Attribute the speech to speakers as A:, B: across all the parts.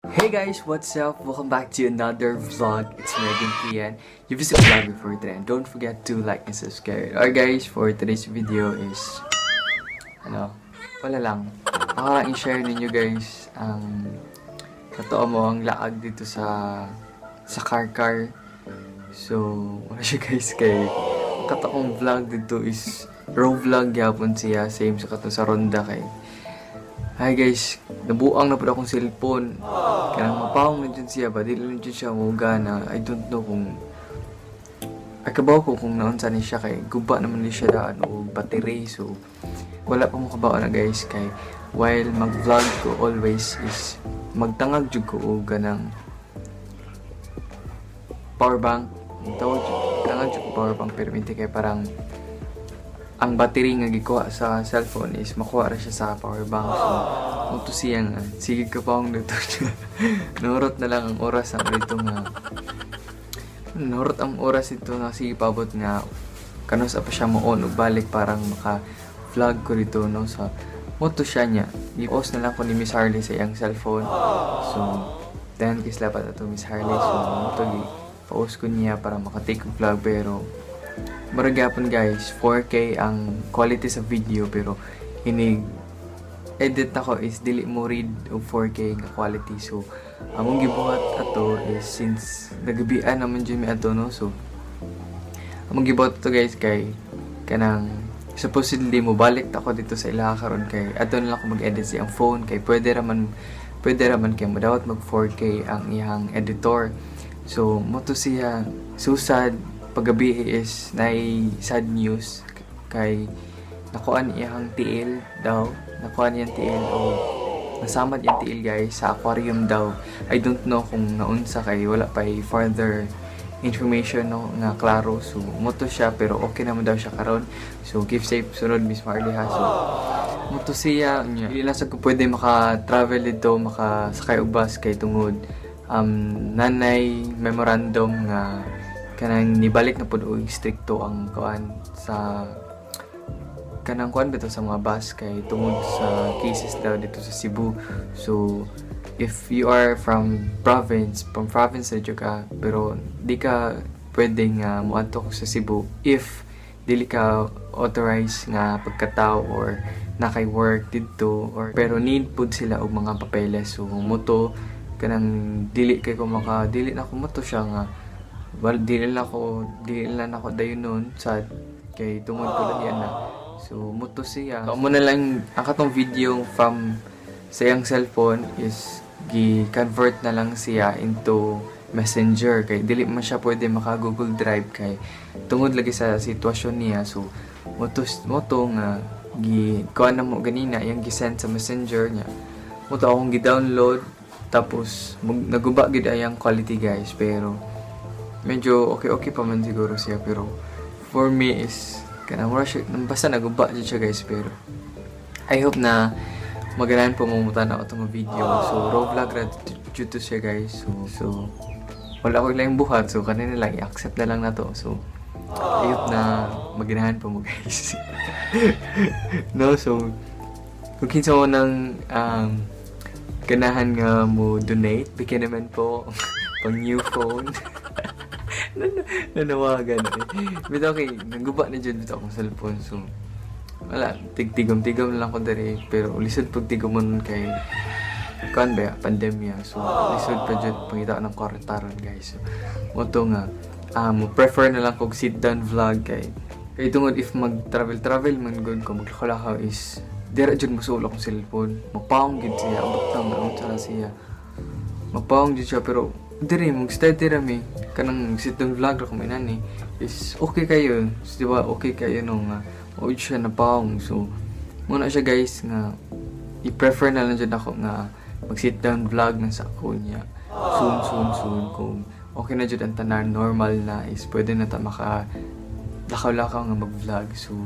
A: Hey guys, what's up? Welcome back to another vlog. It's Megan Kian, your visit vlogger for today. And don't forget to like and subscribe. Alright guys, for today's video is, ano, wala lang. Ako lang i-share ninyo, guys, ang totoo mo ang laag dito sa Carcar. So, wala siya, guys, kay ang katong vlog dito is raw vlog gyapon siya, same sa katong sa Ronda kay. Hi guys, nabuang na pud akong cellphone. Kanang mapawong na dyan siya ba, dili na dyan siya na. I don't know kung ay kabaw ko kung naunsa ni siya kay guba naman ni siya daan o battery, so wala pa mo kabaw na, guys, kay while mag-vlog ko always is magtangag jud ko og ganang power bank. Ang tawag jud, tangag jud ko power bank, pero minti kay parang ang battery nga gikuha sa cellphone is makuha ra siya sa power bank. So, mao siya nga, sige ka pa akong dito. Nurot na lang ang oras ang dito nga. Nurot ang oras ito nga sige paabot nga kanus pa siya mo on ug balik parang maka vlog ko dito, no, sa mao to siya niya. I-post na lang ko ni Miss Harley sa iyang cellphone. So, then kislapat ato Miss Harley. So, mao to gi post ko niya para maka-take og vlog, pero murag gyapon, guys, 4K ang quality sa video, pero inig edit ako is dili mo read og 4K nga quality. So, among gibuhat ato is since nagabian naman jud mi ato, no, so among gibuhat ato, guys, kay kanang supposedly mo balik ta ko dito sa ilaha karon kay ato na lang ko mag-edit sa iyang phone kay pwede ra man kay modawat mag 4K ang iyang editor. So mo to siya. So sad, paggabi is nay sad news kay nakuan iyang tiil daw, nakuan iyang tiil o nasamad yung tiil, guys, sa aquarium daw. I don't know kung naunsa kay wala pa further information, no, nga klaro. So mo to siya, pero okay naman daw siya karon. So keep safe sunod, Miss Marley, ha. So mo to siya nya. Dili lang sa ko pwede maka-travel dito, makasakay og bus kay tungod nanay memorandum nga kanang nibalik na pud og strikto ang kuan sa kanang kuan bitaw sa mga bus kay tungod sa cases daw dito sa Cebu. So if you are from province radyo ka, pero di ka pwedeng muadto sa Cebu if dili ka authorized nga pagkatao or nakay work didto or pero need pud sila og mga papeles. So mo to kanang dili kay ko maka dili na ko mo to siya nga well, dili lang ako dayon nun sa kay tungod ko lang yan na. So mo to siya. So, mo na lang ang katong video from sa iyang cellphone is gi-convert na lang siya into Messenger kay dili man siya pwede maka Google Drive kay tungod lagi sa sitwasyon niya. So mo to nga gi kuan na mo ganina iyang gi-send sa Messenger niya. Mo to akong gi-download, tapos naguba gid ayang quality, guys, pero medyo okay-okay pa man siguro siya, pero for me is kanang mura siya basta naguba jud siya, guys, pero I hope na maganahan po mo na itong video. So raw vlog ra jud to siya, guys. So wala ko lang buhat, so kanina lang i-accept na lang na to. So I hope na maganahan po mo, guys, no. So kung kinsa mo ng ganahan nga mo donate, bigyan naman po pang new phone. Nanawagan eh. Bitaw kay naguba na jud bitaw akong cellphone, so wala, tigtigom-tigom lang ko diri, pero lisod pag tigomon kay kuan ba pandemya, so lisod pa jud pangita ng kwarta ron, guys. So mo to nga prefer na lang kog sit down vlog kay tungod if mag travel travel man gud ko, maglakaw is dira jud mosuol akong cellphone, mapawong gid siya, butang na unsa na siya, mapawong jud siya. Pero diri mag steady ra mi kanang sit down vlog ra ko may nani is okay kayo, so, di ba, okay kayo no nga o siya napawong. So muna siya, guys, nga i-prefer na lang jud ako nga mag sit down vlog na sa ako niya soon, soon, soon, kung okay na jud ang tanan, normal na, is pwede na ta maka lakaw-lakaw nga mag-vlog. So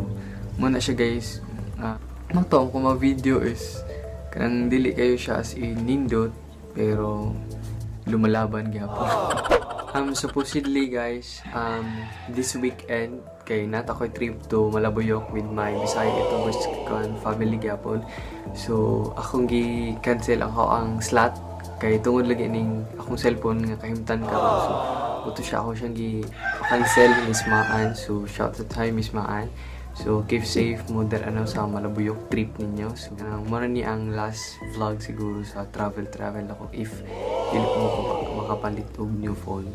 A: muna siya, guys, nga uh, to kung mga video is kanang dili kayo siya as in nindot, pero lumalaban gyapon. Supposedly, guys, this weekend kay nata ko'y trip to Malabuyoc with my Bisaya YouTubers con family gyapon. So akong gi-cancel ako ang slot. Kay tungod lagi ning akong cellphone nga kahimtan karon. So mao to siya, ako siyang gi cancel, Miss Maan. So shout out to Miss Maan. So keep safe mo der ano sa Malabuyok trip ninyo. So kanang mao ni ang last vlog siguro sa travel travel ako if dili mo ko makapalit og new phone.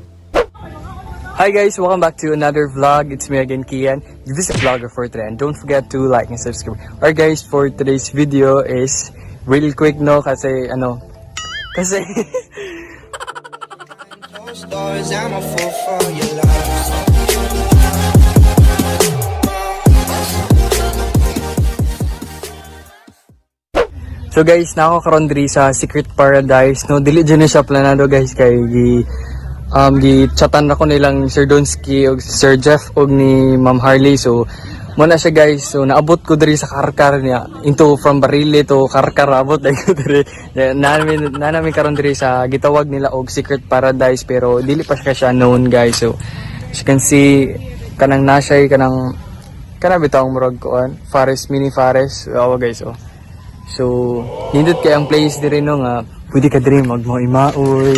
B: Hi guys, welcome back to another vlog. It's me again, Kian. This is vlogger for today, and don't forget to like and subscribe. Alright guys, for today's video is real quick, no, kasi ano, kasi
C: Closed doors, I'm a fool for your love.
B: So guys, na ako karon diri sa Secret Paradise, no. Dili jud na siya planado, guys, kay gi chatan ako nilang Sir Donski og Sir Jeff og ni Ma'am Harley. So mo na siya, guys. So naabot ko diri sa Karkar niya into from Barile to Karkar, abot dai ko diri. Na namin karon diri sa gitawag nila og Secret Paradise, pero dili pa siya known, guys. So as you can see, kanang na siya kanang kanang bitaw murag kuan forest, mini forest. Awa, guys, oh. So, nindot kay ang place diri, no, nga pwede ka diri magmaoy-maoy.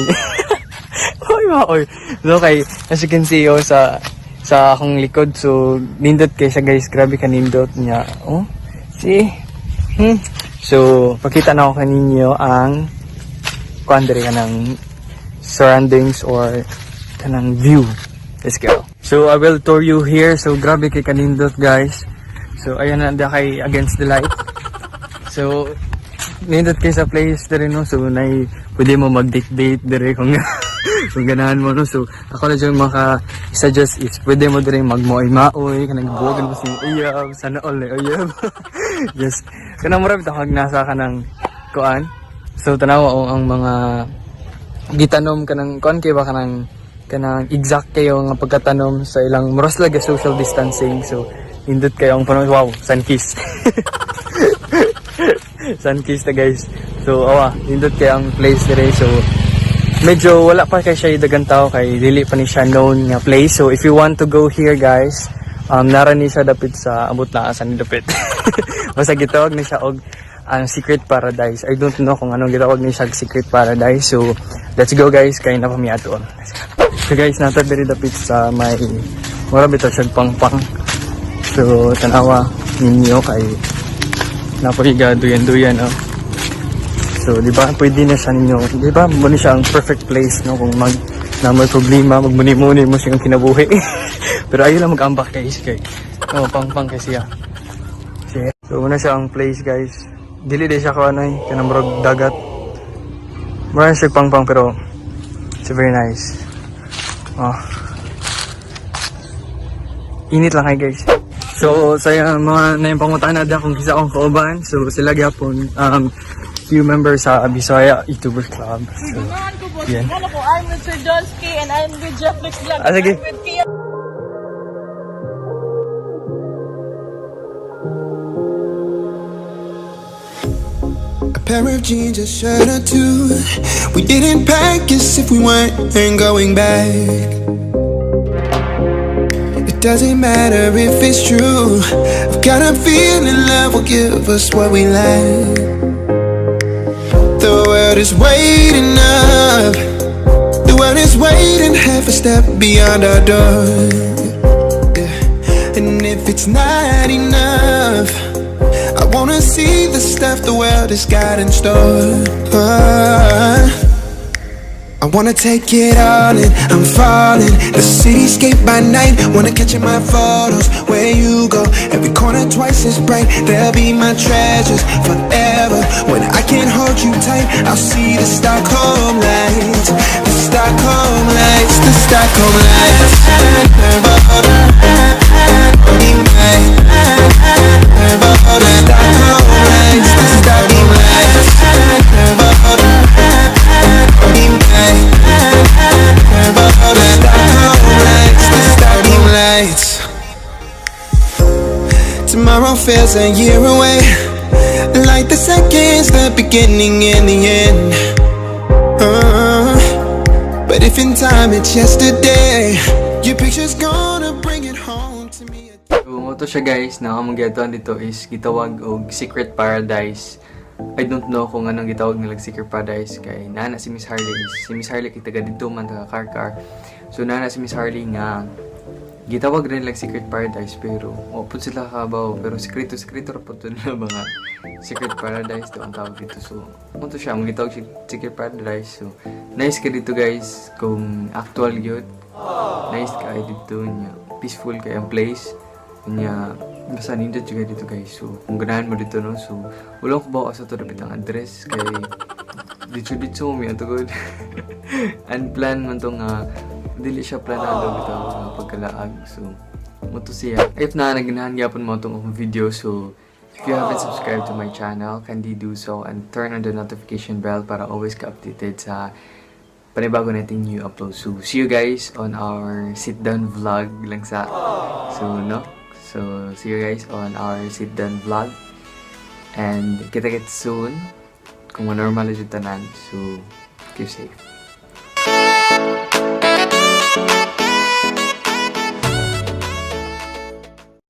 B: Maoy-maoy. So kay as you can see, oh, sa akong likod, so nindot kay siya, guys, grabe ka nindot niya. Oh, see? So, pakita na ako kaninyo ang kuan diri, kanang surroundings or kanang view. Let's go. So, I will tour you here. So, grabe kay kanindot, guys. So, ayan na kay against the light. So, nindot kay sa place diri, no. So, nay pwede mo mag-date-date diri kung ganahan mo, no. So, ako na dyan maka-suggest is pwede mo diri magmaoy-maoy, kanang buwagan mo sa iyab, sana all na uyab. Yes. Kanang mura bitaw kag nasa ka ng kuan. So, tanawa oh, ang mga gitanom kanang kuan kay ba kanang exact kayo nga pagkatanom sa ilang muras lagi social distancing. So nindot kayo ang panahon. Wow, sun kiss, sun kiss na, guys. So awa, nindot kayo ang place dire. So medyo wala pa kay siya dagang tao kay dili pa ni siya known nga place. So if you want to go here, guys, nara ni siya dapit sa abot na asa ni dapit. Basta gitawag ni siya og ang Secret Paradise. I don't know kung anong gitawag ni siya og Secret Paradise. So let's go, guys, kay na pa mi atuon. Let's go. So guys, nata diri dapit sa may mura bitaw siya pangpang. So tanawa ninyo kay napahiga duyan-duyan, oh. So, di ba, pwede na siya ninyo. Di ba, mo ni siya ang perfect place, no, kung mag na may problema, magmuni-muni mo siyang kinabuhi. Pero ayaw lang mag-ambak, guys, kay oh, pang-pang kasi siya. Sige. So, una siya ang place, guys. Dili di siya ko ano eh, kanang murag dagat. Mura siya pang-pang pero it's very nice. Oh. Init lang kay, guys. So, sa mga na yung pangutana na kung kisa akong kauban. So, sila gyapon few members sa Bisaya YouTuber Club. So, yan.
D: Ano ko, I'm with Sir John K and I'm with Jeff Lux Vlog.
B: Ah, sige.
D: I'm with Kia.
C: A pair of jeans, a shirt or two. We didn't pack as if we weren't going back. It doesn't matter if it's true. I've got a feeling love will give us what we lack. The world is waiting up. The world is waiting half a step beyond our door. Yeah. And if it's not enough, I wanna see the stuff the world has got in store. I wanna take it all in, I'm falling. The cityscape by night, wanna catch in my photos. Where you go, every corner twice as bright. They'll be my treasures forever. When I can't hold you tight, I'll see the Stockholm lights. The Stockholm lights, the Stockholm lights. The Stockholm lights, the Stockholm lights. The Stockholm lights, the Stockholm lights. Tomorrow feels a year away, like the seconds, the beginning and the end. But if in time it's yesterday, your picture's gonna bring it home to me.
A: So, mo to siya, guys, na among giadtuan dito is gitawag og Secret Paradise. I don't know kung anong gitawag nilang Secret Paradise kay nana si Miss Harley is, si Miss Harley kay taga didto man, taga Carcar. So nana si Miss Harley nga gitawag rin lang Secret Paradise, pero wa pud sila kabaw, pero sekreto sekreto ra pud to nila mga Secret Paradise to ang tawag dito. So mao to siya, ang gitawag siya Secret Paradise. So nice ka dito, guys, kung actual gyud, nice kay dito niya, peaceful kay ang place niya, basta nindot jud dito, guys. So kung ganahan mo dito, no, so wala ko ba sa to dapit ang address kay dito dito mi ato gud, unplanned man to nga, dili siya planado bitaw nga pagkalaag. So mao to siya. If na naganahan gyapon mo tong akong video, so if you haven't subscribed to my channel, kindly do so and turn on the notification bell para always ka updated sa panibago nating new upload. So see you guys on our sit down vlog lang sa, so no, so see you guys on our sit down vlog and kita kits soon kung normal jud tanan. So keep safe.